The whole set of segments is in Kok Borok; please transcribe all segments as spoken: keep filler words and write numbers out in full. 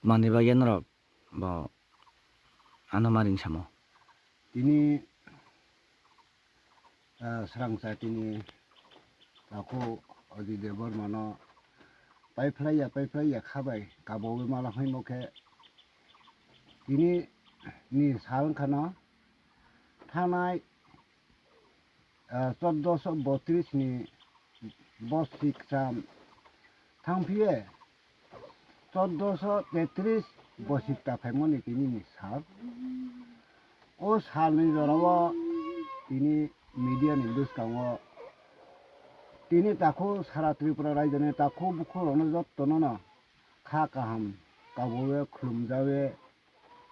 Mani bagwi norok bo ano ma ring samo. Tini, ah, srang chatini takhuk Ajit Debbarmano paiphlaiya, paiphlaiya kha bai kabowi mala phaimo khe tini ni sal wngkhano thanai, ah, chordoso botris ni bosik cham thangphiye chordoso tetris bosik ta phaimani tini ni sal. O salni jorao tini media ni bwskango tini takhuk sara Tripura raijo ni takhuk bukhuk rokno jotto no no kha kaham kabowe khulumjawe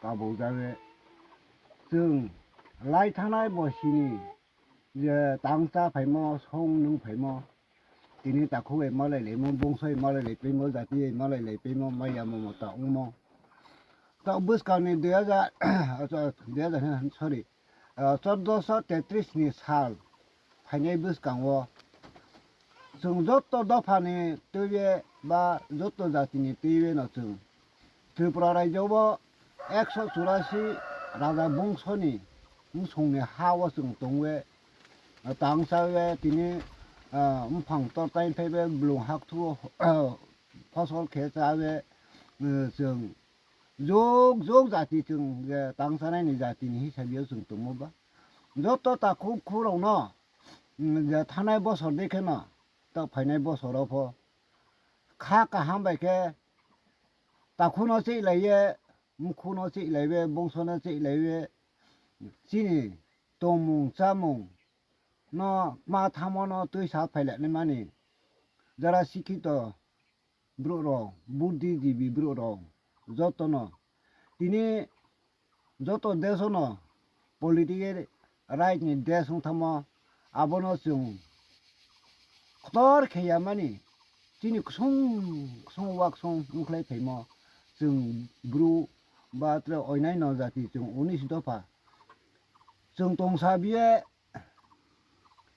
kabojawe chwng lai thanai bo sini je tangsa phaimo song nung phaimo tini takhuk bai malai laimo bongso bai malai lai paimo jati bai malai lai paimo maya mamota wngmo. Ta bwskang ni dui hajar, dui hajar, sorry, ah, chordoso tetris ni sal phainai bwskango chwng joto dophani twiwi ba joto jatini twiwi no chwng Tripura raijo o ekso churasi raja bongso ni bwsong ni ha o chwng tongwi tangsa we tini, ah, buphang tortai phaiwi blung hakthu o, ah, phosol khe chawi, ah, chwng jog jog jati chwng je tangsanai ni jati ni hisabi o chwng tongmo ba joto takhuk khurokno, mm, je thanai bosor de kheno ta phainai bosoro pho kha kaham bai khe takhuno chih laiye, mukhuno chih laiye, bongsono chih laiye, chini tongmung chamung no ma thamo no twi sa phailaini mani jara sikhito borok rok, buddhijibi borok rok jotono tini joto desh no political right ni desh wng thangmo abono chwng kotor khe ya mani chini kusung kusung waksung wngkhlai phaimo chwng bru ba tere oinaino jati chwng unis dopha chwng tongsa biye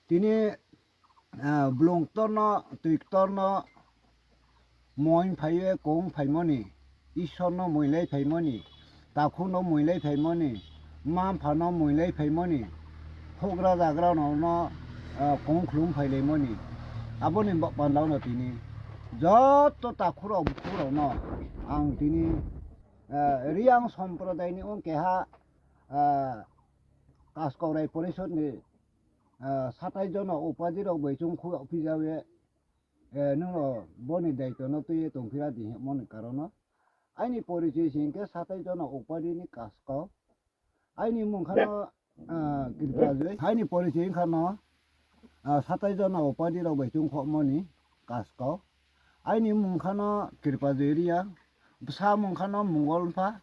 tini, ah, blung torno twi torno moin phaiye kong phaimoni, Ishorno moilai phaimoni, takhukno moilai phaimoni, mma mphano moilai phaimoni, hugra jagra rokno, ah, kong khulum phailaimoni. Aboni bo pandao no tini joto takhurok bukhukrokno ang tini, ah, Riyang Somprodaini wng keha, ah, Kaskaurai Porishodni, ah, satai jono upadirok bai chungkhuk phijawi, eh, nwngno boni daitono twiwi tongphira di hwnmani karono. Aini porichoi se hinkhe satai jono upadini Kaskau. Aini mung khano, ah, Kripa Joi. Aini porichoi wngkhano, ah, satai jono upadirok bai chungkhokmani Kaskau. Aini mung khano Kripa Joi Riyang. Bwsa mung khano Mongol Mpha.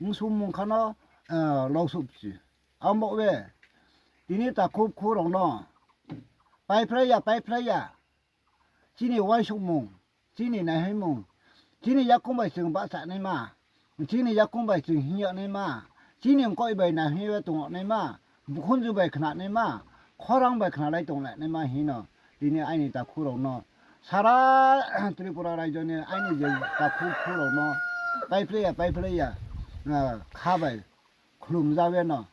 Bwswk mung khano, ah, Lousukchi. Amo we tini takhuk khurokno paiphlaiya, paiphlaiya. Chini uaisukmung, chini naihoimung, chini yakung bai chwng bahchanaima, chini yakung bai chwng hinyanaima, chini mkoi bai naihoiwi tongnaima, bukhunju bai khnanaima, khorang bai khnalai tongnaima hino tini aini takhurokno sara Tripura raijo ni aini je takhuk khurokno paiphlaiya, paiphlaiya, ah, kha bai khulumjawi no.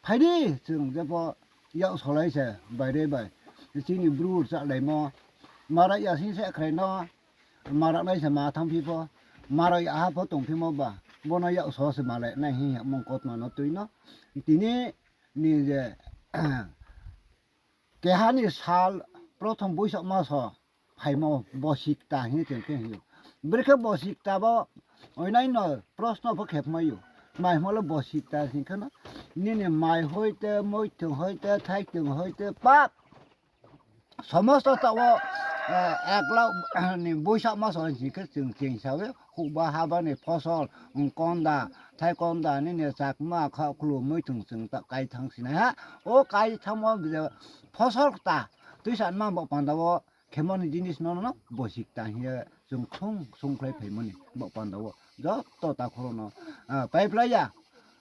Phaidi chwng jepho yak solai se baire bai. Chini bru rwchalaimo. Mara yasing se khwlaino. Mara nai se ma thangphi pho. Mara yaha pho tongphimo ba. Bono yak so se malai nai hi mung kotma no twi no. Tini ni je kehani sal prothom buisok maso phaimo bosikta hinwi tongkhe hinwi. Bwrwkhe bosikta bo oinaino proshno pho khepmaio. Mai hwnmale bosikta hinkhe no nini mai hoite, muitung hoite, thaitung hoite, pap somosto tawo, eh, ek lakh ni buisak maso hinkhe chwng chengsawi hukba habani phosol, konda, thai konda, nini chakma, kha, khulu, muitung chwng ta kaithang sinai ha. O kaithangmo je phosol ta twisa ma bo pandao khemani jinis no no bosikta hiya chwng khung khung khlai phaimani bo pandao joto ta khorono, ah, paiphlaiya,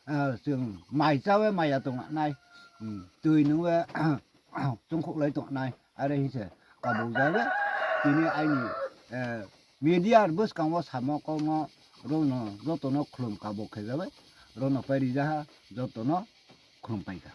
ah, chwng mai chawi maya tongnai, hmm, twi nungwi chungkhuklai tongnai are hinse kabuk jawi tini aini, eh, media bwskango samo kokno rono jotono khulum kabo khe jabai, rono pai rijaha, jotono khulum paikha.